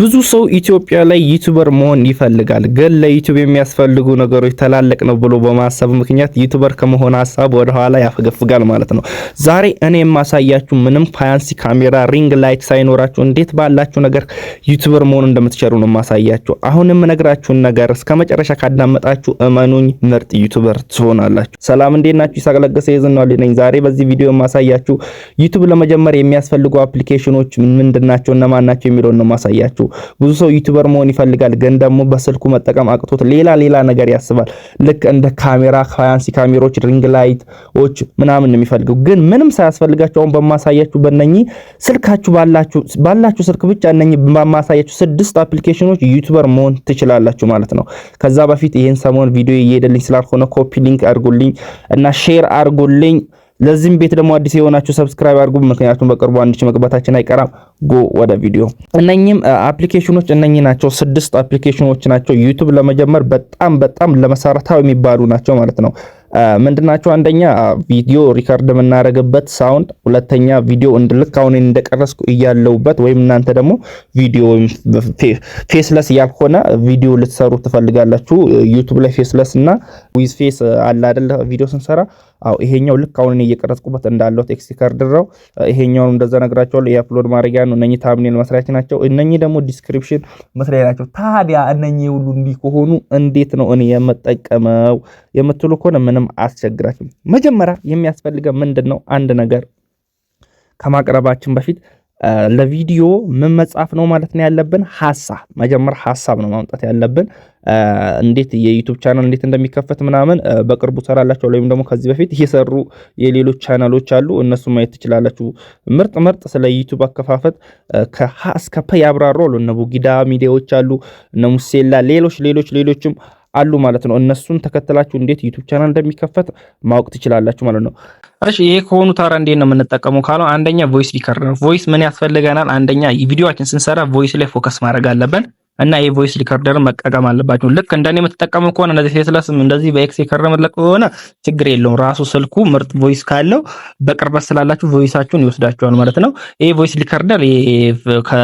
ብዙ ሰው ኢትዮጵያ ላይ YouTuber መሆን ይፈልጋል፣ ግን ለ YouTube የሚያስፈልጉ ነገሮች ትላልቅ ነው ብሎ በማሰብ ምክንያት YouTuber ከመሆን ሀሳብ ወደኋላ ያፈገፍጋል ማለት ነው። ዛሬ እኔ የማሳያችሁ ምንም fancy ካሜራ፣ ring light ሳይኖራችሁ እንዴት ባላችሁ ነገር YouTuber መሆን እንደምትችሉ ነው የማሳያችሁ። አሁን የምነግራችሁን ነገር እስከ መጨረሻ ካዳመጣችሁ እመኑኝ ምርጥ YouTuber ትሆናላችሁ። ሰላም፣ እንዴት ናችሁ? ይሳቅ ለገሰ የዝናው ነኝ። ዛሬ በዚህ ቪዲዮ የማሳያችሁ YouTube ለመጀመር የሚያስፈልጉ application ኖች ምንድናቸው፣ እነማን ናቸው የሚለውን ነው የማሳያችሁ። ብዙ ሰው YouTuber መሆን ይፈልጋል፣ ግን ደግሞ በስልኩ መጠቀም አቅቶት ሌላ ሌላ ነገር ያስባል። ልክ እንደ ካሜራ፣ fancy ካሜሮች፣ ring light ኦች ምናምን ነው የሚፈልገው። ግን ምንም ሳያስፈልጋችሁ አሁን በማሳያችሁ በእነኚህ ስልካችሁ ባላችሁ ስልክ ብቻ እነኚህ በማሳያችሁ ስድስት application ኖች YouTuber መሆን ትችላላችሁ ማለት ነው። ከዛ በፊት ይሄን ሰሞን ቪዲዮ እየሄደልኝ ስላልሆነ copy link አድርጉልኝ እና share አድርጉልኝ። ለዚህም ቤት ደግሞ አዲስ የሆናችሁ subscribe አድርጉ፣ ምክንያቱም በቅርቡ 1,000 መግባታችን አይቀራም። Go ወደ ቪዲዮ። እነኚህም application ኖች እነኚህ ናቸው፣ ስድስት application ኖች ናቸው። YouTube ለመጀመር በጣም በጣም ለመሰረታዊ የሚባሉ ናቸው ማለት ነው። ምንድናቸው? አንደኛ ቪዲዮ record የምናደርግበት sound፣ ሁለተኛ ቪዲዮ እንድልክ አሁን እንደቀረጽኩ እያለውበት ወይም እናንተ ደግሞ ቪዲዮ faceless ያልሆነ ቪዲዮ ልትሰሩ ትፈልጋላችሁ። YouTube ላይ faceless እና with face አለ አይደል? ቪዲዮ ስንሰራ፣ አዎ፣ ይሄኛው ልክ አሁን እኔ እየቀረጽኩበት እንዳለው X recorder ነው። ይሄኛውን እንደዛ ነግራቸዋለሁ። የ upload ማድረጊያ ነው። እነኚህ thumbnail መስሪያች ናቸው። እነኚህ ደግሞ description መስሪያ ናቸው። ታዲያ እነኚህ ሁሉ እንዲህ ከሆኑ እንዴት ነው እኔ የምጠቀመው የምትሉ ከሆነ ምንም አስቸግራችሁም። መጀመሪያ የሚያስፈልገን ምንድን ነው? አንድ ነገር ከማቅረባችን በፊት ለቪዲዮ ምን መጻፍ ነው ማለት ነው ያለብን? ሀሳብ፣ መጀመሪያ ሀሳብ ነው ማምጣት ያለብን። እንዴት የ YouTube channel እንዴት እንደሚከፈት ምናምን በቅርቡ ሰራላችኋለሁ፣ ወይም ደግሞ ከዚህ በፊት የሰሩ የሌሎች ቻናሎች አሉ፣ እነሱ ማየት ትችላላችሁ። ምርጥ ምርጥ ስለ YouTube አከፋፈት ከሀ እስከ ፐ ያብራሩ አሉ። እነ ቡጊዳ ሚዲያዎች አሉ፣ እነ ሙሴላ፣ ሌሎች ሌሎች ሌሎችም አሉ ማለት ነው። እነሱን ተከትላችሁ እንዴት YouTube channel እንደሚከፈት ማወቅ ትችላላችሁ ማለት ነው። እሺ፣ ይሄ ከሆኑ ታዲያ እንዴት ነው የምንጠቀመው ካለው አንደኛ voice recorder። Voice ምን ያስፈልገናል? አንደኛ ቪዲዮአችን ስንሰራ voice ላይ focus ማድረግ አለብን እና ይሄ voice recorder መጠቀም አለባችሁ። ልክ እንደኔ የምትጠቀሙ ከሆነ እንደዚህ faceless እንደዚህ በ X recorder የምትለቁ ከሆነ ችግር የለውም። ራሱ ስልኩ ምርጥ voice ካለው በቅርበት ስላላችሁ voice ኣችሁን ይወስዳችኋል ማለት ነው። ይሄ voice recorder ከ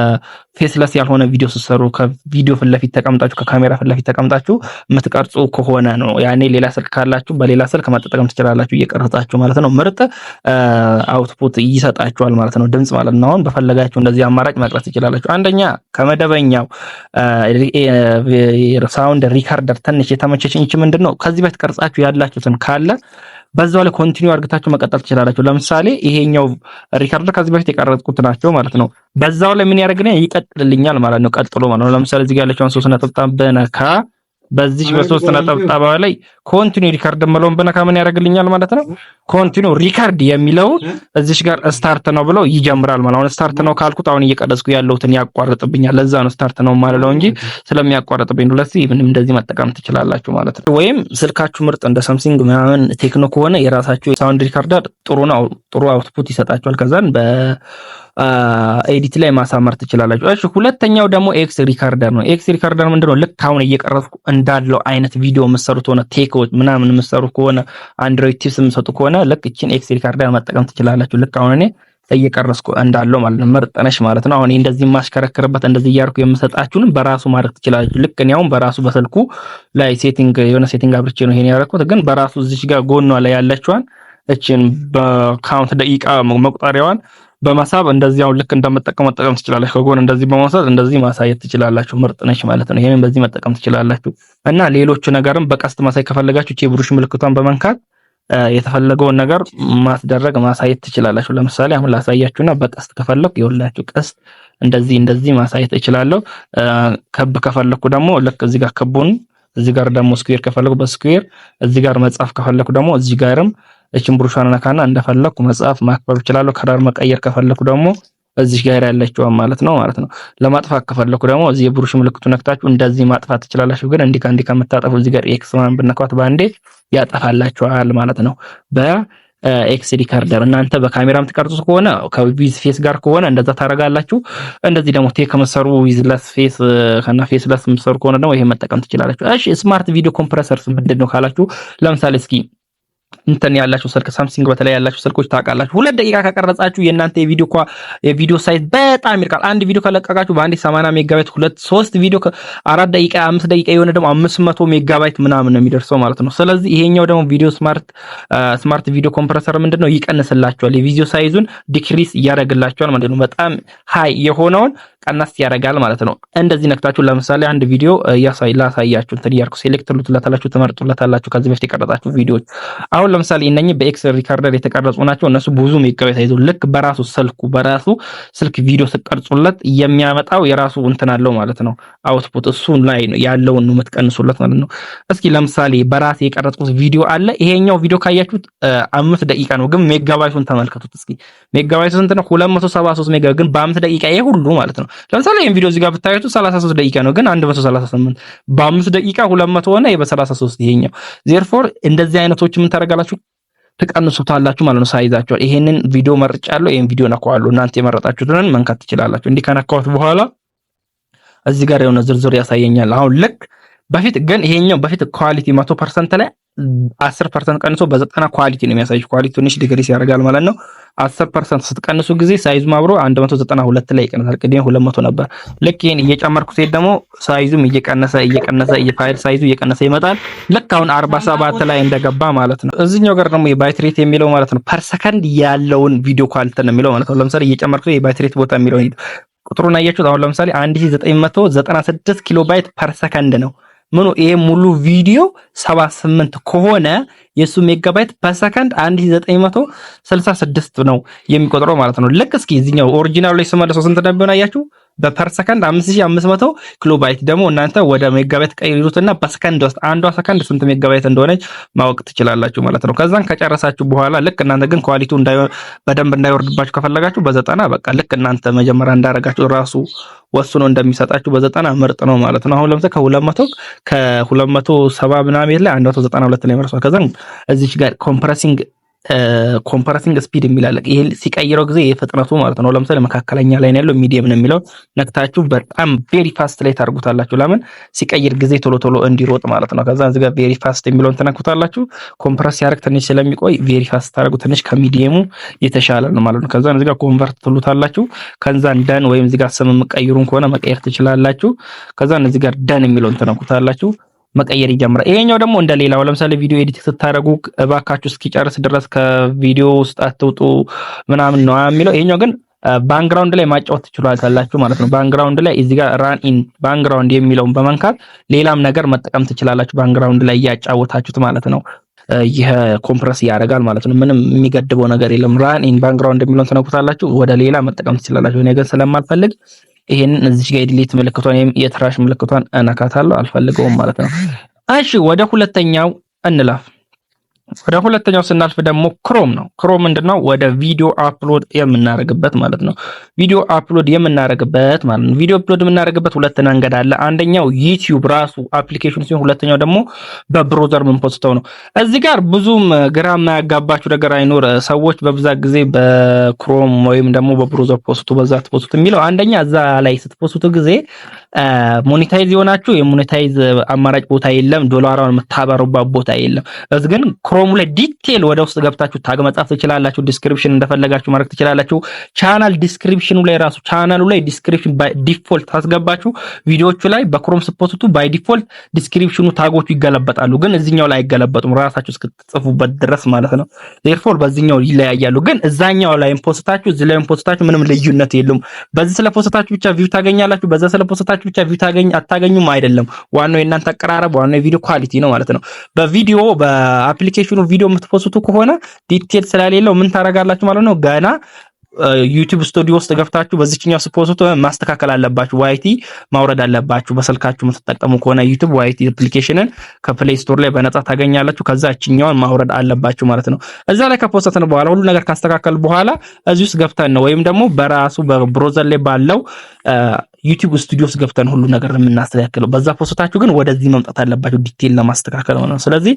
faceless ያልሆነ ቪዲዮ ስትሰሩ፣ ከቪዲዮ ፊት ለፊት ተቀምጣችሁ፣ ከካሜራ ፊት ለፊት ተቀምጣችሁ የምትቀርጹ ከሆነ ነው። ያኔ ሌላ ስልክ ካላችሁ በሌላ ስልክ መጠቀም ትችላላችሁ እየቀረጻችሁ ማለት ነው። ምርጥ output ይሰጣችኋል ማለት ነው፣ ድምጽ ማለት ነው። አሁን በፈለጋችሁ እንደዚህ አማራጭ መቅረጽ ትችላላችሁ። አንደኛ ከመደበኛው sound recorder ትንሽ የተመቸችኝ ይቺ ምንድን ነው፣ ከዚህ በፊት ቀርጻችሁ ያላችሁትን ካለ በዛው ላይ continue አድርጋችሁ መቀጠል ትችላላችሁ። ለምሳሌ ይሄኛው recorder ከዚህ በፊት የቀረጽኩት ናቸው ማለት ነው። በዛው ላይ ምን ያደርግልኛል? ይቀጥልልኛል ማለት ነው። ቀጥሎ ማለት ነው። ለምሳሌ እዚህ ጋር ያለችውን ሶስት ነጠብጣብ በነካ በዚህ በሶስት ነጠብጣብ ላይ continue record የምለውን በነካ ምን ያደርግልኛል ማለት ነው? Continue record የሚለውን እዚሽ ጋር start now ብሎ ይጀምራል ማለት አሁን start now ካልኩት አሁን እየቀረጽኩ ያለሁትን ያቋርጥብኛል። ለዛ ነው start now የማልለው እንጂ ስለሚያቋርጥብኝ ነው። ለዚህ ምንም እንደዚህ መጠቀም ትችላላችሁ ማለት ነው። ወይም ስልካችሁ ምርጥ እንደ Samsung ምናምን Tecno ከሆነ የራሳችሁ sound recorder ጥሩ ነው፣ ጥሩ output ይሰጣችኋል። ከዛን በ edit ላይ ማሳመር ትችላላችሁ። እሺ፣ ሁለተኛው ደግሞ X recorder ነው። X recorder ምንድነው? ልክ አሁን እየቀረጽኩ እንዳለው አይነት ቪዲዮ የምትሰሩት ሆነ tech ምናምን የምትሰሩ ከሆነ፣ Android tips የምትሰጡ ከሆነ ልክ እቺን X recorder መጠቀም ትችላላችሁ። ልክ አሁን እኔ እየቀረጽኩ እንዳለው ማለት ነው። ምርጥ ነሽ ማለት ነው። አሁን እንደዚህ የማሽከረክርበት እንደዚህ እያልኩ የምሰጣችሁንም በራሱ ማድረግ ትችላላችሁ። ልክ እኔ አሁን በራሱ በስልኩ ላይ setting የሆነ setting አብርቼ ነው ይሄን ያደረኩት። ግን በራሱ እዚች ጋር ጎኗ ላይ ያለችዋን እቺን በ count ደቂቃ መቁጠሪያዋን በመሳብ እንደዚህ አሁን ልክ እንደምጠቀም መጠቀም ትችላላችሁ። ከጎን እንደዚህ በመውሰድ እንደዚህ ማሳየት ትችላላችሁ። ምርጥ ነች ማለት ነው። ይሄንን በዚህ መጠቀም ትችላላችሁ። እና ሌሎቹ ነገርም በቀስት ማሳየት ከፈለጋችሁ ቼ brush ምልክቷን በመንካት የተፈለገውን ነገር ማስደረግ ማሳየት ትችላላችሁ። ለምሳሌ አሁን ላሳያችሁና በቀስት ከፈለኩ ይኸውላችሁ ቀስት እንደዚህ እንደዚህ ማሳየት እችላለሁ። ክብ ከፈለኩ ደግሞ ልክ እዚህ ጋር ክቡን፣ እዚህ ጋር ደግሞ square ከፈለኩ በ square፣ እዚህ ጋር መጻፍ ከፈለኩ ደግሞ እዚህ ጋርም እችን brush ኗን ነካና እንደፈለኩ መጻፍ ማክበብ እችላለሁ። Color መቀየር ከፈለኩ ደግሞ እዚህ ጋር ያለችው ማለት ነው። ለማጥፋት ከፈለኩ ደግሞ እዚህ የ brush ምልክቱ ነክታችሁ እንደዚህ ማጥፋት ትችላላችሁ። ግን እንዲህ እንዲህ ከምታጠፉ እዚህ ጋር X ማን ብነኳት ባንዴ ያጠፋላችኋል ማለት ነው። በ X recorder እናንተ በካሜራም ትቀርጹት ከሆነ ከ with face ጋር ከሆነ እንደዛ ታደርጋላችሁ። እንደዚህ ደግሞ tech ከምትሰሩ withless face ከና faceless የምትሰሩ ከሆነ ደግሞ ይሄን መጠቀም ትችላላችሁ። እሺ፣ smart video compressors ምንድን ነው ካላችሁ ለምሳሌ እስኪ እንትን ያላችሁ ስልክ፣ ሳምሰንግ በተለይ ያላችሁ ስልኮች ታውቃላችሁ። 2 ደቂቃ ከቀረጻችሁ የእናንተ የቪዲዮ size በጣም ይርቃል። አንድ ቪዲዮ ከለቀቃችሁ በአንዴ 80 ሜጋባይት፣ ሁለት ሶስት ቪዲዮ 4 ደቂቃ፣ 5 ደቂቃ የሆነ ደግሞ 500 ሜጋባይት ምናምን ነው የሚደርሰው ማለት ነው። ስለዚህ ይሄኛው ደግሞ ቪዲዮ smart video compressor ምንድነው ይቀንስላችኋል። የቪዲዮ size ኡን decrease እያደረግላችኋል ማለት ነው። በጣም high የሆነውን ቀነስ ያደርጋል ማለት ነው። እንደዚህ ነክታችሁ ለምሳሌ አንድ ቪዲዮ ላሳያችሁ፣ እንትን እያልኩ select ትሉትላታላችሁ፣ ትመርጡለታላችሁ ከዚህ በፊት የቀረጻችሁ ቪዲዮዎች። አሁን ለምሳሌ እነኚህ በ X Recorder የተቀረጹ ናቸው። እነሱ ብዙ ሜጋባይት አይዙ። ልክ በራሱ ስልኩ በራሱ ስልክ ቪዲዮ ስትቀርጹለት የሚያመጣው የራሱ እንትን አለው ማለት ነው። Output እሱ ላይ ያለውን ነው የምትቀንሱለት ማለት ነው። እስኪ ለምሳሌ በራሴ የቀረጽኩት ቪዲዮ አለ። ይሄኛው ቪዲዮ ካያችሁት 5 ደቂቃ ነው፣ ግን ሜጋባይቱን ተመልከቱት እስኪ። ሜጋባይቱ ስንት ነው? 273 ሜጋ፣ ግን በ5 ደቂቃ ይሄ ሁሉ ማለት ነው። ለምሳሌ ይሄን ቪዲዮ እዚህ ጋር ብታዩት 33 ደቂቃ ነው፣ ግን 138 በ5 ደቂቃ 200 ሆነ፣ በ33 ይሄኛው። Therefore እንደዚህ አይነቶች ምን ታደርጋላችሁ? ትቀንሱታላችሁ ማለት ነው size ኣቸውን። ይሄንን ቪዲዮ መርጫለሁ፣ ይሄን ቪዲዮ ነካዋለሁ። እናንተ የመረጣችሁትን መንካት ትችላላችሁ። እንዲህ ከነካሁት በኋላ እዚህ ጋር የሆነ ዝርዝር ያሳየኛል። አሁን ልክ በፊት ግን ይሄኛው በፊት quality 100% ላይ 10% ቀንሶ በ90 quality ነው የሚያሳይ። Quality ትንሽ decrease ያደርጋል ማለት ነው። 10% ስትቀንሱ ጊዜ size ኡም አብሮ 192 ላይ ይቀንሳል። ቅድም 200 ነበር። ልክ ይሄን እየጨመርኩ ሲሄድ ደግሞ size ኡም እየቀነሰ እየቀነሰ የ file size ኡ እየቀነሰ ይመጣል። ልክ አሁን 47 ላይ እንደገባ ማለት ነው። እዚህኛው ጋር ደግሞ የ bit rate የሚለው ማለት ነው per second ያለውን ቪዲዮ quality ነው የሚለው ማለት ነው። ለምሳሌ እየጨመርኩ የ bit rate ቦታ የሚለው ቁጥሩን አያችሁት? አሁን ለምሳሌ 1996 kilobyte per second ነው። ምኑ ይሄ ሙሉ ቪዲዮ 78 ከሆነ የሱ megabyte per second 1966 ነው የሚቆጥረው ማለት ነው። ልክ እስኪ እዚህኛው original ኡ ላይ ስመለሰው ስንት እንደሚሆን አያችሁ? በ per second 5500 ኪሎባይት ደግሞ እናንተ ወደ ሜጋባይት ቀይሩትና በሰከንድ ውስጥ አንዷ ሰከንድ ስንት ሜጋባይት እንደሆነች ማወቅ ትችላላችሁ ማለት ነው። ከዛን ከጨረሳችሁ በኋላ ልክ እናንተ ግን quality ው በደንብ እንዳይወርድባችሁ ከፈለጋችሁ በ90፣ በቃ ልክ እናንተ መጀመሪያ እንዳረጋችሁ ራሱ ወስኖ እንደሚሰጣችሁ በ90 ምርጥ ነው ማለት ነው። አሁን ለምሳሌ ከ200 ከ270 ምናምን ላይ 192 ላይ መርሷል። ከዛን እዚች ጋር compressing speed የሚል አለ። ይሄ ሲቀይረው ጊዜ የፍጥነቱ ማለት ነው። ለምሳሌ መካከለኛ ላይ ነው ያለው፣ medium ነው የሚለው ነክታችሁ በጣም very fast ላይ ታርጉታላችሁ። ለምን? ሲቀይር ጊዜ ቶሎ ቶሎ እንዲሮጥ ማለት ነው። ከዛ እዚህ ጋር very fast የሚለውን ትነኩታላችሁ። Compress ሲያደርግ ትንሽ ስለሚቆይ very fast ታደርጉ ትንሽ ከ medium ኡ የተሻለ ነው ማለት ነው። ከዛ እዚህ ጋር convert ትሉታላችሁ። ከዛ done ወይም እዚህ ጋር ስም የምትቀይሩን ከሆነ መቀየር ትችላላችሁ። ከዛ እዚህ ጋር done የሚለውን ትነኩታላችሁ። መቀየር ይጀምራል። ይሄኛው ደግሞ እንደሌላው ለምሳሌ ቪዲዮ edit ስታደርጉ እባካችሁ እስኪጨርስ ድረስ ከቪዲዮ ውስጥ አትውጡ ምናምን ነው የሚለው። ይሄኛው ግን background ላይ ማጫወት ትችላላችሁ ማለት ነው። Background ላይ እዚህ ጋር run in background የሚለውን በመንካት ሌላም ነገር መጠቀም ትችላላችሁ። Background ላይ እያጫወታችሁት ማለት ነው። ይህ compress ያደርጋል ማለት ነው። ምንም የሚገድበው ነገር የለም። Run in background የሚለውን ትነኩታላችሁ፣ ወደ ሌላ መጠቀም ትችላላችሁ። እኔ ግን ስለማልፈልግ ይሄንን እዚች ጋር የ delete ምልክቷን ወይም የ trash ምልክቷን እነካታለሁ። አልፈልገውም ማለት ነው። እሺ፣ ወደ ሁለተኛው እንለፍ። ወደ ሁለተኛው ስናልፍ ደግሞ Chrome ነው። Chrome ምንድነው? ወደ ቪዲዮ upload የምናደርግበት ማለት ነው። ቪዲዮ upload የምናደርግበት ማለት ነው። ቪዲዮ upload የምናደርግበት ሁለት መንገድ አለ። አንደኛው YouTube ራሱ application ሲሆን፣ ሁለተኛው ደግሞ በ browser ምን post ተው ነው። እዚህ ጋር ብዙም ግራ የማያጋባችሁ ነገር አይኖር። ሰዎች በብዛት ጊዜ በ Chrome ወይም ደግሞ በ browser post ኡ፣ በዛ ት post ኡ የሚለው፣ አንደኛ እዛ ላይ ስት post ኡ ጊዜ monetize የሆናችሁ የ monetize አማራጭ ቦታ የለም፣ ዶላሯን የምታበሩባት ቦታ የለም። እዚህ ግን Chrome ኡ ላይ detail ወደ ውስጥ ገብታችሁ tag መጻፍ ትችላላችሁ። Description እንደፈለጋችሁ ማድረግ ትችላላችሁ። Channel description ኑ ላይ ራሱ ቻናሉ ላይ description by default ታስገባችሁ። ቪዲዮዎቹ ላይ በ Chrome ስት post ኡ by default description ኑ tag ኦቹ ይገለበጣሉ፣ ግን እዚኛው ላይ አይገለበጡም ራሳችሁ እስክትጽፉበት ድረስ ማለት ነው። Therefore በዚህኛው ይለያያሉ። ግን እዛኛው ላይ post ታችሁ እዚህ ላይ post ታችሁ ምንም ልዩነት የለውም። በዚህ ስለ post ታችሁ ብቻ view ታገኛላችሁ፣ በዛ ስለ post ታችሁ ብቻ view ታገኝ አታገኙም አይደለም። ዋናው የእናንተ አቀራረብ፣ ዋናው የቪዲዮ quality ነው ማለት ነው። በቪዲዮ በ application ኑ ቪዲዮ የምት post ኡ ከሆነ detail ስለሌለው ምን ታደርጋላችሁ ማለት ነው? ገና YouTube Studio ውስጥ ገብታችሁ በዚህኛው ስት post ኡ ማስተካከል አለባችሁ። YT ማውረድ አለባችሁ። በስልካችሁ የምትጠቀሙ ከሆነ YouTube YT application ን ከ Play Store ላይ በነፃ ታገኛላችሁ። ከዛ እችኛዋን ማውረድ አለባችሁ ማለት ነው። እዛ ላይ ከ post ን በኋላ፣ ሁሉ ነገር ካስተካከል በኋላ እዚህ ውስጥ ገብተን ነው ወይም ደግሞ በራሱ በ browser ላይ ባለው YouTube Studio ውስጥ ገብተን ሁሉ ነገር የምናስተካክለው። በዛ post ታችሁ ግን ወደዚህ መምጣት አለባችሁ detail ለማስተካከል ማለት ነው። ስለዚህ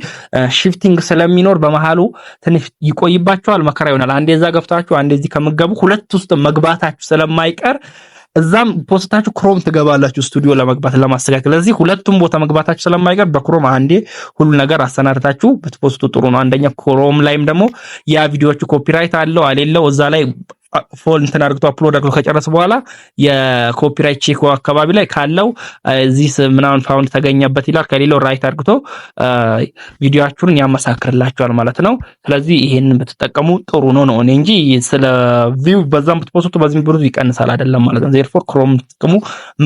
shifting ስለሚኖር በመሃሉ ትንሽ ይቆይባችኋል፣ መከራ ይሆናል። አንዴ እዛ ገብታችሁ አንዴ እዚህ ከምትገቡ ሁለት ውስጥ መግባታችሁ ስለማይቀር እዛም ፖስታችሁ Chrome ትገባላችሁ ስቱዲዮ ለመግባት ለማስተካከል። ስለዚህ ሁለቱም ቦታ መግባታችሁ ስለማይቀር በ Chrome አንዴ ሁሉ ነገር አሰናድታችሁ ብትፖስቱ ጥሩ ነው። አንደኛ Chrome ላይም ደግሞ ያ ቪዲዮዎቹ copyright አለው አሌለው እዛ ላይ ፎል እንትን አድርግቶ upload አድርጎ ከጨረሰ በኋላ የ copyright check አካባቢ ላይ ካለው እዚህ ምናምን found ተገኘበት ይላል። ከሌለው right አድርግቶ ቪዲዮአችሁን ያመሳክርላችኋል ማለት ነው። ስለዚህ ይሄንን ብትጠቀሙ ጥሩ ነው ነው እኔ እንጂ ስለ view በዛም ብትፖስቱ በዚህም ብዙ ይቀንሳል አይደለም ማለት ነው። Therefore Chrome ጥቅሙ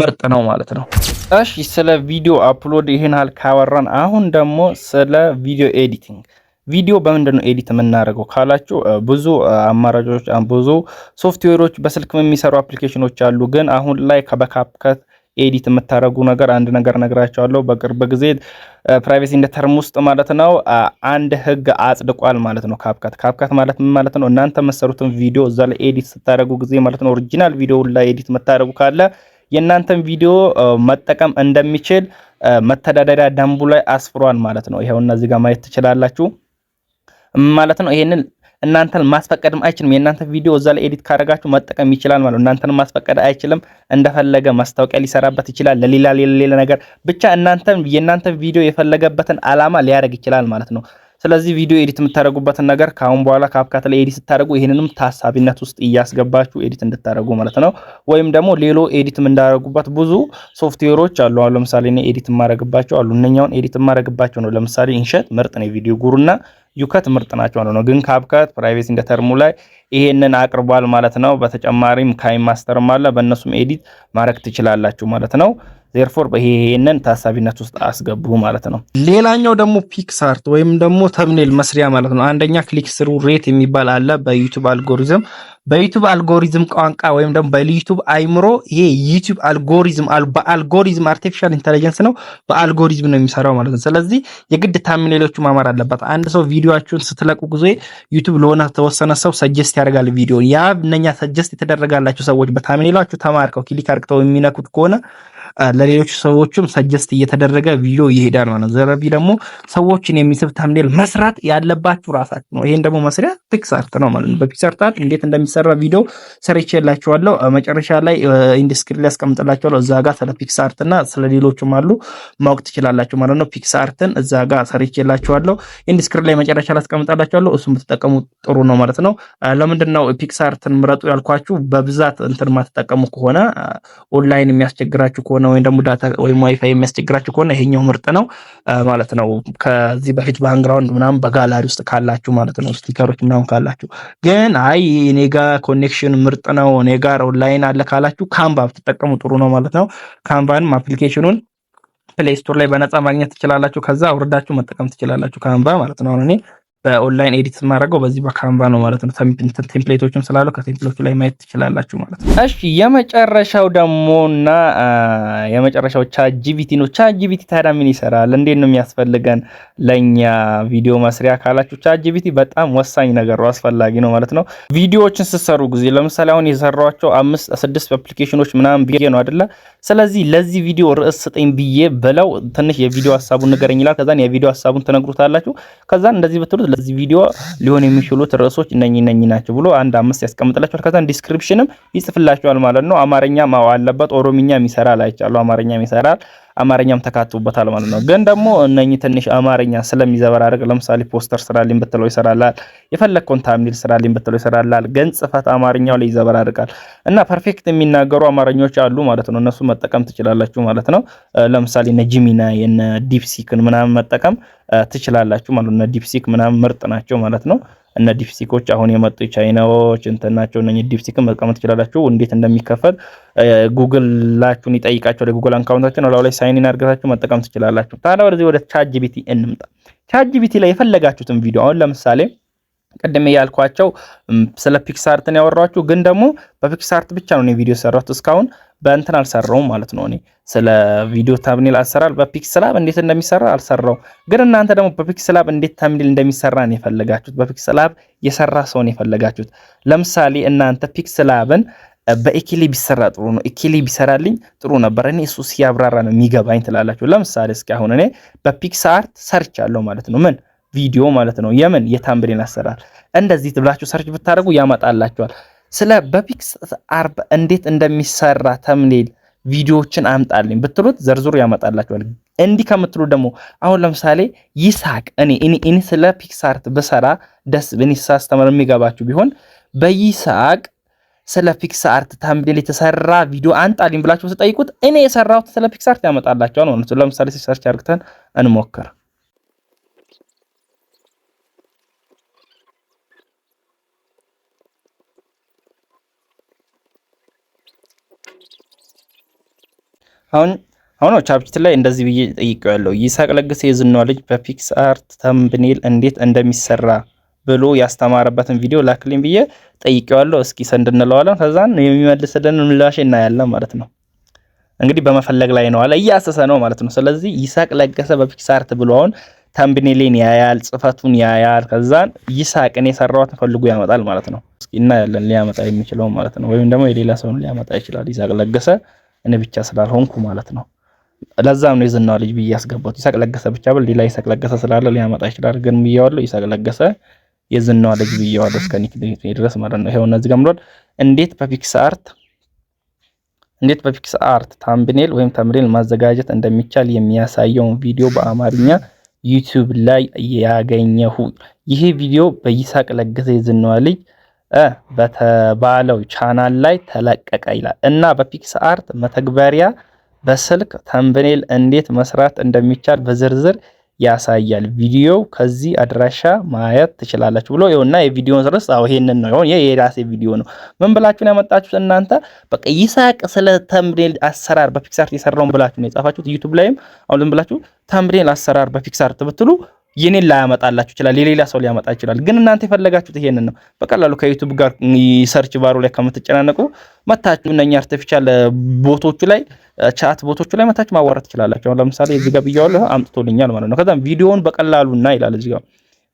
ምርጥ ነው ማለት ነው። እሺ፣ ስለ ቪዲዮ upload ይሄን ያህል ካወራን አሁን ደግሞ ስለ ቪዲዮ editing። ቪዲዮ በምንድን ነው edit የምናደርገው ካላችሁ ብዙ አማራጮች፣ ብዙ ሶፍትዌሮች፣ በስልክ የሚሰሩ application ኖች አሉ። ግን አሁን ላይ በ CapCut edit የምታደርጉ ነገር አንድ ነገር ነግራችኋለሁ። በቅርብ ጊዜ privacy and term ውስጥ ማለት ነው አንድ ህግ አጽድቋል ማለት ነው። CapCut፣ CapCut ማለት ምን ማለት ነው? እናንተ የምትሰሩትን ቪዲዮ እዛ ላይ edit ስታደርጉ ጊዜ ማለት ነው original ቪዲዮ ላይ edit የምታደርጉ ካለ የእናንተን ቪዲዮ መጠቀም እንደሚችል መተዳደሪያ ደንቡ ላይ አስፍሯል ማለት ነው። ይኸውና እዚህ ጋር ማየት ትችላላችሁ ማለት ነው። ይሄንን እናንተን ማስፈቀድም አይችልም። የእናንተ ቪዲዮ እዛ ላይ edit ካደረጋችሁ መጠቀም ይችላል ማለት ነው። እናንተን ማስፈቀድ አይችልም። እንደፈለገ ማስታወቂያ ሊሰራበት ይችላል። ለሌላ ሌላ ሌላ ነገር ብቻ እናንተን የእናንተ ቪዲዮ የፈለገበትን አላማ ሊያደርግ ይችላል ማለት ነው። ስለዚህ ቪዲዮ edit የምታደርጉበትን ነገር ከአሁን በኋላ CapCut ላይ edit ስታደርጉ ይህንንም ታሳቢነት ውስጥ እያስገባችሁ edit እንድታደርጉ ማለት ነው። ወይም ደግሞ ሌሎ edit የምናደርጉበት ብዙ ሶፍትዌሮች አሉ። አሁን ለምሳሌ እኔ edit የማደርግባቸው አሉ። እነኛውን edit የማደርግባቸው ነው። ለምሳሌ InShot ምርጥ ነው። ቪዲዮ ጉሩና YouCut ምርጥ ናቸው ማለት ነው። ግን CapCut privacy and term ኡ ላይ ይሄንን አቅርቧል ማለት ነው። በተጨማሪም KineMaster ም አለ። በእነሱም edit ማድረግ ትችላላችሁ ማለት ነው። Therefore ይሄንን ታሳቢነት ውስጥ አስገቡ ማለት ነው። ሌላኛው ደግሞ PicsArt ወይም ደግሞ thumbnail መስሪያ ማለት ነው። አንደኛ click through rate የሚባል አለ በ YouTube algorithm፣ በ YouTube algorithm ቋንቋ ወይም ደግሞ በ YouTube አይምሮ። ይሄ YouTube algorithm በ algorithm artificial intelligence ነው፣ በአልጎሪዝም ነው የሚሰራው ማለት ነው። ስለዚህ የግድ thumbnail ኦቹ ማማር አለበት። አንድ ሰው ቪዲዮአችሁን ስትለቁ ጊዜ YouTube ለሆነ ተወሰነ ሰው suggest ያደርጋል ቪዲዮ። ያ እነኛ suggest የተደረጋላቸው ሰዎች በ thumbnail ኣችሁ ተማርከው click አድርገው የሚነኩት ከሆነ ለሌሎች ሰዎችም suggest እየተደረገ ቪዲዮ ይሄዳል ማለት ነው። ስለዚህ ደግሞ ሰዎችን የሚስብ thumbnail መስራት ያለባችሁ ራሳችሁ ነው። ይሄን ደግሞ መስሪያ PicsArt ነው ማለት ነው። በ PicsArt እንዴት እንደሚሰራ ቪዲዮ ሰርቼላችኋለሁ። መጨረሻ ላይ end screen ላይ አስቀምጥላችኋለሁ። እዛ ጋር ስለ PicsArt እና ስለ ሌሎችም አሉ ማወቅ ትችላላችሁ ማለት ነው። PicsArt ን እዛ ጋር ሰርቼላችኋለሁ። End screen ላይ መጨረሻ ላይ አስቀምጥላችኋለሁ። እሱን ብትጠቀሙ ጥሩ ነው ማለት ነው። ለምንድን ነው PicsArt ን ምረጡ ያልኳችሁ? በብዛት እንትን ማትጠቀሙ ከሆነ፣ ኦንላይን የሚያስቸግራችሁ ከሆነ ወይም ደግሞ data ወይም ዋይፋይ የሚያስቸግራችሁ ከሆነ ይሄኛው ምርጥ ነው ማለት ነው። ከዚህ በፊት background ምናምን በጋላሪ ውስጥ ካላችሁ ማለት ነው፣ sticker ኦች ምናምን ካላችሁ። ግን አይ እኔ ጋር connection ምርጥ ነው፣ እኔ ጋር ኦንላይን አለ ካላችሁ Canva ብትጠቀሙ ጥሩ ነው ማለት ነው። Canva ንም application ኑን Play Store ላይ በነፃ ማግኘት ትችላላችሁ። ከዛ አውርዳችሁ መጠቀም ትችላላችሁ Canva ማለት ነው። አሁን እኔ በ online edit የማደርገው በዚህ በ Canva ነው ማለት ነው። Template ኦችም ስላሉ ከ template ኦቹ ላይ ማየት ትችላላችሁ ማለት ነው። እሺ፣ የመጨረሻው ደግሞና የመጨረሻው ChatGPT ነው። ChatGPT ታዲያ ምን ይሰራል? እንዴት ነው የሚያስፈልገን ለኛ ቪዲዮ መስሪያ ካላችሁ ChatGPT በጣም ወሳኝ ነገር ነው፣ አስፈላጊ ነው ማለት ነው። ቪዲዮዎችን ስትሰሩ ጊዜ ለምሳሌ አሁን የሰራኋቸው አምስት ስድስት application ኖች ምናምን ብዬ ነው አይደለ? ስለዚህ ለዚህ ቪዲዮ ርዕስ ስጠኝ ብዬ ብለው ትንሽ የቪዲዮ ሀሳቡን ንገረኝ ይላል። ከዛን የቪዲዮ ሀሳቡን ትነግሩታላችሁ። ከዛን እንደዚህ ብትሉት ለዚህ ቪዲዮ ሊሆን የሚችሉት ርዕሶች እነኚህ እነኚህ ናቸው ብሎ አንድ አምስት ያስቀምጥላችኋል። ከዛን description ም ይጽፍላችኋል ማለት ነው። አማርኛም አለበት፣ ኦሮምኛም ይሰራል አይቻለሁ። አማርኛም ይሰራል፣ አማርኛም ተካቶበታል ማለት ነው። ግን ደግሞ እነኚህ ትንሽ አማርኛ ስለሚዘበራርቅ ለምሳሌ ፖስተር ስራልኝ ብትለው ይሰራላል። የፈለግከውን thumbnail ስራልኝ ብትለው ይሰራላል። ግን ጽፈት አማርኛው ላይ ይዘበራርቃል እና perfect የሚናገሩ አማርኞች አሉ ማለት ነው። እነሱ መጠቀም ትችላላችሁ ማለት ነው። ለምሳሌ እነ Gemini፣ እነ DeepSeek ን ምናምን መጠቀም ትችላላችሁ ማለት ነው። እነ DeepSeek ምናምን ምርጥ ናቸው ማለት ነው። እነ DeepSeek ኦች አሁን የመጡ ቻይናዎች እንትን ናቸው። እነ DeepSeek ን መጠቀም ትችላላችሁ። እንዴት እንደሚከፈል ጉግላችሁን ይጠይቃችኋል። የ Google account ኣችሁን እላዩ ላይ sign in አድርጋችሁ መጠቀም ትችላላችሁ። ታዲያ ወደዚህ ወደ ChatGPT እንምጣ። ChatGPT ላይ የፈለጋችሁትን ቪዲዮ አሁን ለምሳሌ ቅድም ያልኳቸው ስለ PicsArt ን ያወራኋችሁ፣ ግን ደግሞ በ PicsArt ብቻ ነው እኔ ቪዲዮ ሰራሁት፣ እስካሁን በእንትን አልሰራውም ማለት ነው። እኔ ስለ ቪዲዮ thumbnail አሰራር በ PixelLab እንዴት እንደሚሰራ አልሰራውም። ግን እናንተ ደግሞ በ PixelLab እንዴት thumbnail እንደሚሰራ ነው የፈለጋችሁት። በ PixelLab የሰራ ሰው ነው የፈለጋችሁት። ለምሳሌ እናንተ PixelLab ን በኤኬሌ ቢሰራ ጥሩ ነው፣ ኤኬሌ ቢሰራልኝ ጥሩ ነበር፣ እኔ እሱ ሲያብራራ ነው የሚገባኝ ትላላችሁ። ለምሳሌ እስኪ አሁን እኔ በ PicsArt search አለው ማለት ነው፣ ምን ቪዲዮ ማለት ነው፣ የምን የ thumbnail አሰራር እንደዚህ ብላችሁ search ብታደርጉ ያመጣላችኋል። ስለ በ PicsArt እንዴት እንደሚሰራ thumbnail ቪዲዮዎችን አምጣልኝ ብትሉት ዘርዝሮ ያመጣላችኋል። እንዲህ ከምትሉ ደግሞ አሁን ለምሳሌ ይስሐቅ እኔ ስለ PicsArt ብሰራ ደስ እኔ ሳስተምር የሚገባችሁ ቢሆን በይስሐቅ ስለ PicsArt thumbnail የተሰራ ቪዲዮ አምጣልኝ ብላችሁ ስትጠይቁት እኔ የሰራሁት ስለ PicsArt ያመጣላችኋል ማለት ነው። ለምሳሌ search አድርገን እንሞክር። አሁን ChatGPT ላይ እንደዚህ ብዬ ጠይቄዋለሁ። ይስሐቅ ለገሰ የዝናዋ ልጅ በ PicsArt thumbnail እንዴት እንደሚሰራ ብሎ ያስተማረበትን ቪዲዮ ላክልኝ ብዬ ጠይቄዋለሁ። እስኪ send እንለዋለን። ከዛን የሚመልስልን ምላሽ እናያለን ማለት ነው። እንግዲህ በመፈለግ ላይ ነው አለ፣ እያሰሰ ነው ማለት ነው። ስለዚህ ይስሐቅ ለገሰ በ PicsArt ብሎ አሁን thumbnail ኤን ያያል፣ ጽፈቱን ያያል። ከዛን ይስሐቅን የሰራዋትን ፈልጎ ያመጣል ማለት ነው። እስኪ እናያለን ሊያመጣ የሚችለው ማለት ነው። ወይም ደግሞ የሌላ ሰውን ሊያመጣ ይችላል። ይስሐቅ ለገሰ እኔ ብቻ ስላልሆንኩ ማለት ነው። ለዛም ነው የዝናዋ ልጅ ብዬ ያስገባሁት። ይስሐቅ ለገሰ ብቻ ብል ሌላ ይስሐቅ ለገሰ ስላለ ሊያመጣ ይችላል። ግን ብዬዋለሁ ይስሐቅ ለገሰ የዝናዋ ልጅ ብዬዋለሁ እስከ nickname ድረስ ማለት ነው። ይሄው እነዚህ ጋር ብሏል። እንዴት በ PicsArt thumbnail ወይም thumbnail ማዘጋጀት እንደሚቻል የሚያሳየውን ቪዲዮ በአማርኛ YouTube ላይ ያገኘሁ። ይሄ ቪዲዮ በይስሐቅ ለገሰ የዝናዋ ልጅ በተባለው ቻናል ላይ ተለቀቀ ይላል እና በ PicsArt መተግበሪያ በስልክ thumbnail እንዴት መስራት እንደሚቻል በዝርዝር ያሳያል። ቪዲዮው ከዚህ አድራሻ ማየት ትችላላችሁ ብሎ ይኸውና የቪዲዮን ርዕስ አዎ ይሄንን ነው። ይሄ የራሴ ቪዲዮ ነው። ምን ብላችሁ ነው ያመጣችሁት እናንተ? በቃ ይስሐቅ ስለ thumbnail አሰራር በ PicsArt የሰራውን ብላችሁ ነው የጻፋችሁት። YouTube ላይም አሁን ዝም ብላችሁ thumbnail አሰራር በ PicsArt ብትሉ የኔን ላያመጣላችሁ ይችላል፣ የሌላ ሰው ሊያመጣ ይችላል። ግን እናንተ የፈለጋችሁት ይሄንን ነው። በቀላሉ ከ YouTube ጋር search bar ኡ ላይ ከምትጨናነቁ መታችሁ እነኛ artificial bot ኦቹ ላይ፣ chat bot ኦቹ ላይ መታችሁ ማዋራት ትችላላችሁ። አሁን ለምሳሌ እዚህ ጋር ብያለሁ አምጥቶልኛል ማለት ነው። ከዛም ቪዲዮውን በቀላሉና ይላል እዚህ ጋር፣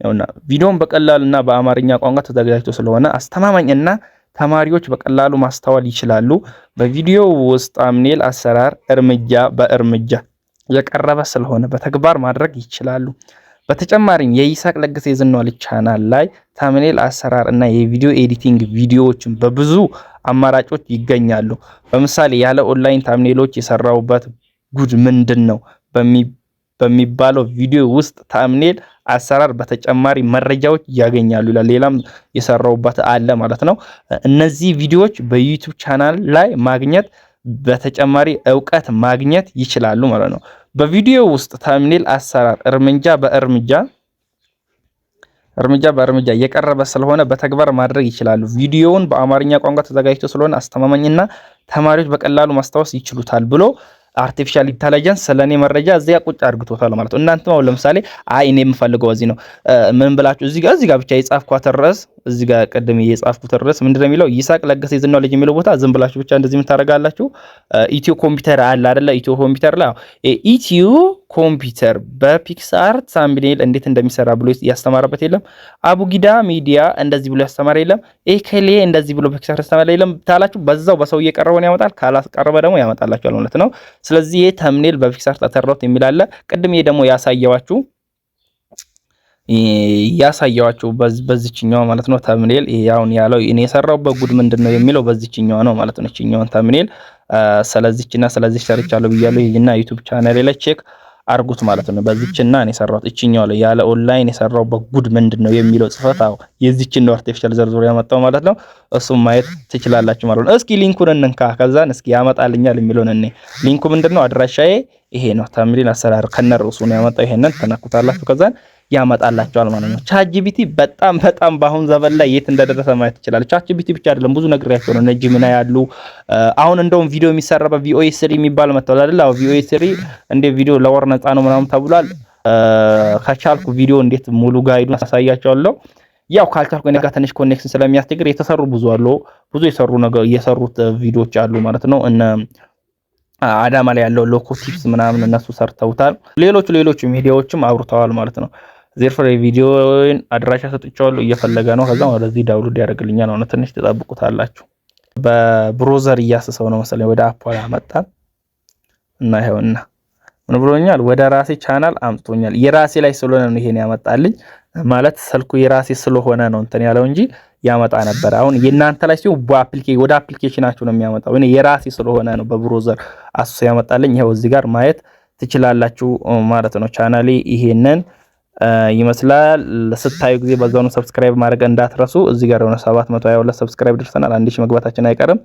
ያውና ቪዲዮውን በቀላሉና በአማርኛ ቋንቋ ተዘጋጅቶ ስለሆነ አስተማማኝና ተማሪዎች በቀላሉ ማስተዋል ይችላሉ። በቪዲዮው ውስጥ thumbnail አሰራር እርምጃ በእርምጃ የቀረበ ስለሆነ በተግባር ማድረግ ይችላሉ። በተጨማሪም የይስሐቅ ለገሰ የዝናዋ ልጅ ቻናል ላይ thumbnail አሰራር እና የቪዲዮ editing ቪዲዮዎችን በብዙ አማራጮች ይገኛሉ። በምሳሌ ያለ online thumbnail ኦች የሰራውበት ጉድ ምንድን ነው በሚባለው ቪዲዮ ውስጥ thumbnail አሰራር በተጨማሪ መረጃዎች ያገኛሉ ይላል። ሌላም የሰራውበት አለ ማለት ነው። እነዚህ ቪዲዮዎች በ YouTube ቻናል ላይ ማግኘት በተጨማሪ እውቀት ማግኘት ይችላሉ ማለት ነው። በቪዲዮ ውስጥ thumbnail አሰራር እርምጃ በእርምጃ የቀረበ ስለሆነ በተግባር ማድረግ ይችላሉ። ቪዲዮውን በአማርኛ ቋንቋ ተዘጋጅቶ ስለሆነ አስተማማኝና ተማሪዎች በቀላሉ ማስታወስ ይችሉታል ብሎ artificial intelligence ስለኔ መረጃ እዚያ ቁጭ አድርግቶታል ማለት ነው። እናንተም አሁን ለምሳሌ አይ እኔ የምፈልገው እዚህ ነው ምን ብላችሁ እዚህ ጋር ብቻ የጻፍኳት ርዕስ፣ እዚህ ጋር ቅድም የጻፍኩት ርዕስ ምንድነው የሚለው፣ ይስሐቅ ለገሰ የዝናው ልጅ የሚለው ቦታ ዝም ብላችሁ ብቻ እንደዚህ የምታደርጋላችሁ። ኢትዮ ኮምፒውተር አለ አይደለ? ኢትዮ ኮምፒውተር ላይ ኢትዮ ኮምፒውተር በ PicsArt thumbnail እንዴት እንደሚሰራ ብሎ ያስተማረበት የለም። አቡጊዳ ሚዲያ እንደዚህ ብሎ ያስተማረ የለም። ኤከሌ እንደዚህ ብሎ በ PicsArt ያስተማረ የለም ታላችሁ በዛው በሰው እየቀረበውን ያመጣል። ካላስቀረበ ደግሞ ያመጣላችኋል ማለት ነው። ስለዚህ ይሄ thumbnail በ PicsArt አሰራሁት የሚል አለ። ቅድም ይሄ ደግሞ ያሳየዋችሁ በዚችኛዋ ማለት ነው። Thumbnail ያውን ያለው እኔ የሰራሁበት ጉድ ምንድን ነው የሚለው በዚችኛዋ ነው ማለት ነው። እቺኛዋን thumbnail ስለዚችና ስለዚች ሰርቻለሁ ብያለሁ። ይሄና YouTube ቻናሌ ላይ check አርጉት ማለት ነው። በዚችና እኔ የሰራሁት እቺኛው ላይ ያለ ኦንላይን የሰራሁበት ጉድ ምንድን ነው የሚለው ጽፈት፣ አዎ የዚችን ነው artificial ዘርዝሮ ያመጣው ማለት ነው። እሱም ማየት ትችላላችሁ ማለት ነው። እስኪ link ኡን እንንካ፣ ከዛን እስኪ ያመጣልኛል የሚለውን እኔ link ኡ ምንድን ነው? አድራሻዬ ይሄ ነው። Thumbnail አሰራር ከነርዕሱ ነው ያመጣው። ይሄንን ተነኩታላችሁ፣ ከዛን ያመጣላችኋል ማለት ነው። ChatGPT በጣም በጣም በአሁን ዘመን ላይ የት እንደደረሰ ማየት ትችላለህ። ChatGPT ብቻ አይደለም፣ ብዙ ነግሬያቸው ነው። እነ Gemini ያሉ፣ አሁን እንደውም ቪዲዮ የሚሰራበት Veo 3 የሚባል መጥቷል አይደል? አዎ Veo 3 እንደ ቪዲዮ ለወር ነፃ ነው ምናምን ተብሏል። ከቻልኩ ቪዲዮ እንዴት ሙሉ guide ኡን አሳያቸዋለሁ። ያው ካልቻልኩ እኔ ጋር ትንሽ connection ስለሚያስቸግር የተሰሩ ብዙ አሉ። ብዙ የሰሩ ነገር የሰሩት ቪዲዮዎች አሉ ማለት ነው። እነ አዳማ ላይ ያለው ሎኮ ቲፕስ ምናምን እነሱ ሰርተውታል። ሌሎቹ ሌሎቹ ሚዲያዎችም አውርተዋል ማለት ነው። Therefore የቪዲዮን አድራሻ ሰጥቼዋለሁ፣ እየፈለገ ነው። ከዛ ወደዚህ download ያደርግልኛል ነው። ትንሽ ትጠብቁታላችሁ። በ browser እያሰሰው ነው መሰለኝ ወደ app አመጣን እና ይኸውና ምን ብሎኛል? ወደ ራሴ ቻናል አምጥቶኛል። የራሴ ላይ ስለሆነ ነው ይሄን ያመጣልኝ። ማለት ስልኩ የራሴ ስለሆነ ነው እንትን ያለው እንጂ ያመጣ ነበር። አሁን የእናንተ ላይ ሲሆን ወደ application ኣችሁ ነው የሚያመጣው። እኔ የራሴ ስለሆነ ነው በ browser አስሶ ያመጣልኝ። ይኸው እዚህ ጋር ማየት ትችላላችሁ ማለት ነው። ቻናሌ ይሄንን ይመስላል። ስታዩ ጊዜ በዛው ነው subscribe ማድረግ እንዳትረሱ። እዚህ ጋር የሆነ 722 subscribe ደርሰናል። 1000 መግባታችን አይቀርም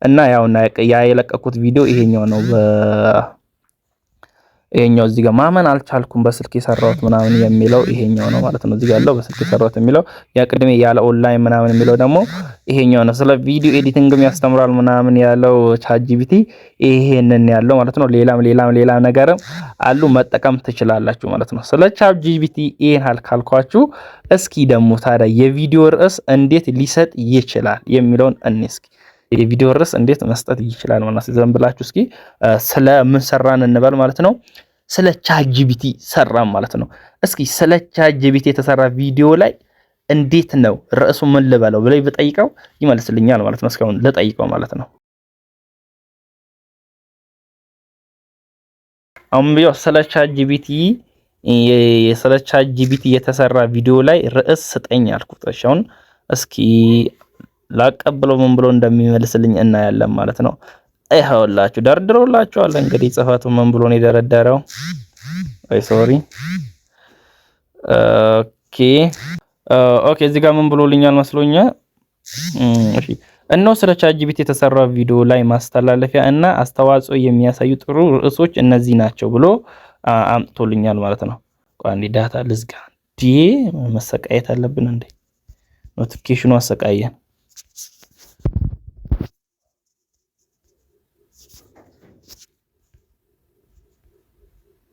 እና ያው ያ የለቀኩት ቪዲዮ ይሄኛው ነው። ይሄኛው እዚህ ጋር ማመን አልቻልኩም በስልክ የሰራሁት ምናምን የሚለው ይሄኛው ነው ማለት ነው። እዚህ ጋር ያለው በስልክ የሰራሁት የሚለው ያ ቅድሜ ያለ ኦንላይን ምናምን የሚለው ደግሞ ይሄኛው ነው። ስለ video editing ም ያስተምራል ምናምን ያለው ChatGPT ይሄንን ያለው ማለት ነው። ሌላም ሌላም ሌላም ነገርም አሉ መጠቀም ትችላላችሁ ማለት ነው። ስለ ChatGPT ይሄን ካልኳችሁ እስኪ ደግሞ ታዲያ የቪዲዮ ርዕስ እንዴት ሊሰጥ ይችላል የሚለውን እንስኪ የቪዲዮ ርዕስ እንዴት መስጠት ይችላል ማለት ነው። ዝም ብላችሁ እስኪ ስለ ምን ሰራን እንበል ማለት ነው። ስለ ChatGPT ሰራን ማለት ነው። እስኪ ስለ ChatGPT የተሰራ ቪዲዮ ላይ እንዴት ነው ርዕሱ ምን ልበለው ብለይ ብጠይቀው ይመልስልኛል ማለት ነው። እስካሁን ልጠይቀው ማለት ነው። አሁን ቢዮ ስለ ChatGPT የተሰራ ቪዲዮ ላይ ርዕስ ስጠኝ አልኩት። እሺ አሁን እስኪ ላቀብለው ምን ብሎ እንደሚመልስልኝ እናያለን ማለት ነው። ይኸውላችሁ ደርድሮላችኋል። እንግዲህ ጽፈቱ ምን ብሎ ነው የደረደረው? አይ sorry። Okay okay። እዚህ ጋር ምን ብሎልኛል መስሎኛል። እሺ እነሆ ስለ ChatGPT የተሰራ ቪዲዮ ላይ ማስተላለፊያ እና አስተዋጽኦ የሚያሳዩ ጥሩ ርዕሶች እነዚህ ናቸው ብሎ አምጥቶልኛል ማለት ነው። ቆይ አንዴ data ልዝጋ። ዲ መሰቃየት አለብን እንዴ? Notification ኑ አሰቃየን።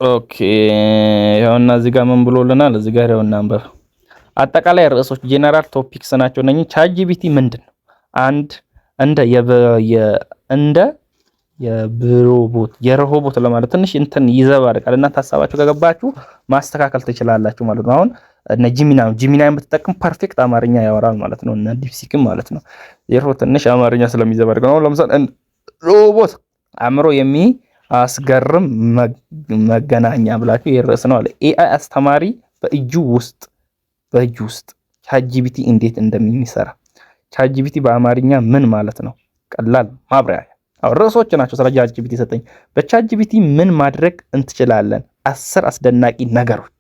Okay ይኸውና እዚህ ጋር ምን ብሎልናል? እዚህ ጋር ይኸውና አንበብ አጠቃላይ ርዕሶች general topics ናቸው እነኚህ። ChatGPT ምንድን ነው? አንድ እንደ እንደ የብሮቦት የሮቦት ለማለት ትንሽ እንትን ይዘባርቃል። እናንተ ሀሳባችሁ ከገባችሁ ማስተካከል ትችላላችሁ ማለት ነው። አሁን እነ Gemini Gemini ን ብትጠቅም perfect አማርኛ ያወራል ማለት ነው። እነ DeepSeek ም ማለት ነው። ዜሮ ትንሽ አማርኛ ስለሚዘባርቅ ነው። ለምሳሌ ሮቦት አእምሮ የሚአስገርም መገናኛ ብላችሁ የርዕስ ነው አለ። AI አስተማሪ በእጁ ውስጥ በእጁ ውስጥ ChatGPT እንዴት እንደሚሰራ ChatGPT በአማርኛ ምን ማለት ነው? ቀላል ማብራሪያ። አዎ ርዕሶች ናቸው ስለ ChatGPT ሰጠኝ። በ ChatGPT ምን ማድረግ እንትችላለን? 10 አስደናቂ ነገሮች።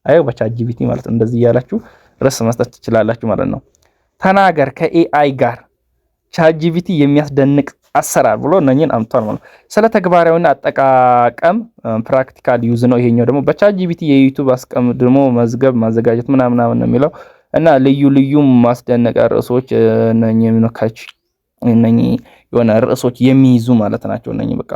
አይ በ ChatGPT ማለት እንደዚህ እያላችሁ ርዕስ መስጠት ትችላላችሁ ማለት ነው። ተናገር ከ AI ጋር ChatGPT የሚያስደንቅ አሰራር ብሎ እነኝን አምጥቷል ማለት ነው። ስለ ተግባራዊና አጠቃቀም practical use ነው ይሄኛው ደግሞ። በ ChatGPT የ YouTube አስቀድሞ መዝገብ ማዘጋጀት ምናምን ምናምን ነው የሚለው እና ልዩ ልዩ ማስደነቂያ ርዕሶች እነኚህ catch እነኚህ የሆነ ርዕሶች የሚይዙ ማለት ናቸው። እነኚህ በቃ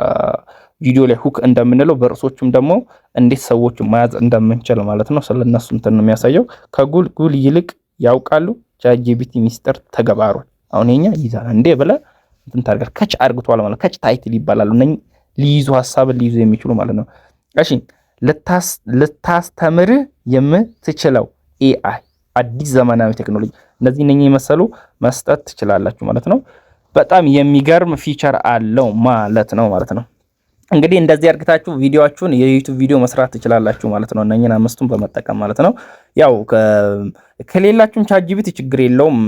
ቪዲዮ ላይ hook እንደምንለው በርዕሶቹም ደግሞ እንዴት ሰዎች መያዝ እንደምንችል ማለት ነው። ስለነሱ እንትን ነው የሚያሳየው። ከጉግል ይልቅ ያውቃሉ ChatGPT ሚስጥር ተግባሮች። አሁን የኛ ይዛል እንዴ ብለህ እንትን ታደርጋለህ። Catch አርግቷል ማለት catch title ይባላሉ። እነኚህ ሊይዙ ሀሳብን ሊይዙ የሚችሉ ማለት ነው። እሺ ልታስተምርህ የምትችለው AI አዲስ ዘመናዊ ቴክኖሎጂ እነዚህ እነኚህ የመሰሉ መስጠት ትችላላችሁ ማለት ነው። በጣም የሚገርም feature አለው ማለት ነው ማለት ነው። እንግዲህ እንደዚህ አርግታችሁ ቪዲዮአችሁን የ YouTube ቪዲዮ መስራት ትችላላችሁ ማለት ነው። እነኚህን አምስቱን በመጠቀም ማለት ነው። ያው ከሌላችሁም ChatGPT ችግር የለውም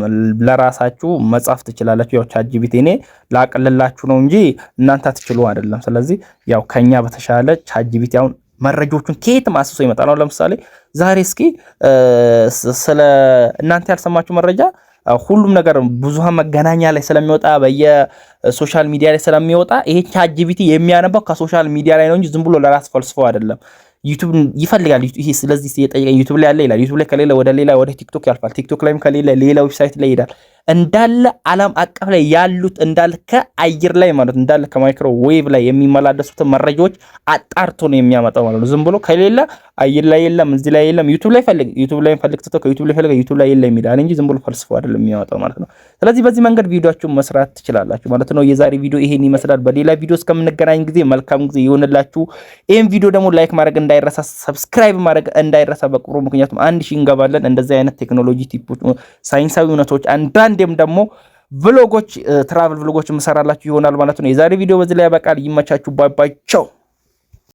ለራሳችሁ መጻፍ ትችላላችሁ። ያው ChatGPT እኔ ላቅልላችሁ ነው እንጂ እናንተ አትችሉ አይደለም። ስለዚህ ያው ከኛ በተሻለ ChatGPT አሁን መረጃዎቹን ከየትም አስሶ ይመጣል። አሁን ለምሳሌ ዛሬ እስኪ ስለ እናንተ ያልሰማችሁ መረጃ ሁሉም ነገር ብዙሃን መገናኛ ላይ ስለሚወጣ በየ social media ላይ ስለሚወጣ ይሄ ChatGPT የሚያነባው ከ social media ላይ ነው እንጂ ዝም ብሎ ለራስ ፈልስፎ አይደለም። YouTube ይፈልጋል። ይሄ ስለዚህ የጠየቀኝ YouTube ላይ ያለ ይላል። YouTube ላይ ከሌለ ወደ ሌላ ወደ TikTok ያልፋል። TikTok ላይም ከሌለ ሌላ website ላይ ይሄዳል። እንዳለ ዓለም አቀፍ ላይ ያሉት እንዳለ ከአየር ላይ ማለት እንዳለ ከማይክሮዌቭ ላይ የሚመላለሱትን መረጃዎች አጣርቶ ነው የሚያመጣው ማለት ነው። ዝም ብሎ ከሌለ አየር ላይ የለም፣ እዚህ ላይ የለም፣ YouTube ላይ ፈልግ፣ YouTube ላይ ፈልግ ትቶ ከ YouTube ላይ ፈልግ፣ YouTube ላይ የለም ይላል እንጂ ዝም ብሎ ፈልስፎ አይደለም የሚያመጣው ማለት ነው። ስለዚህ በዚህ መንገድ ቪዲዮአችሁን መስራት ትችላላችሁ ማለት ነው። የዛሬ ቪዲዮ ይሄን ይመስላል። በሌላ ቪዲዮ እስከምንገናኝ ጊዜ መልካም ጊዜ ይሆንላችሁ። ይሄን ቪዲዮ ደግሞ like ማድረግ እንዳይረሳ፣ subscribe ማድረግ እንዳይረሳ በቅርቡ ምክንያቱም 1000 እንገባለን። እንደዚህ አይነት ቴክኖሎጂ tip ኦች፣ ሳይንሳዊ እውነቶች፣ አንዳንዴም ደግሞ vlog ኦች፣ travel vlog ኦች የምሰራላችሁ ይሆናል ማለት ነው። የዛሬ ቪዲዮ በዚህ ላይ ያበቃል። ይመቻችሁ። Bye bye። ቻው።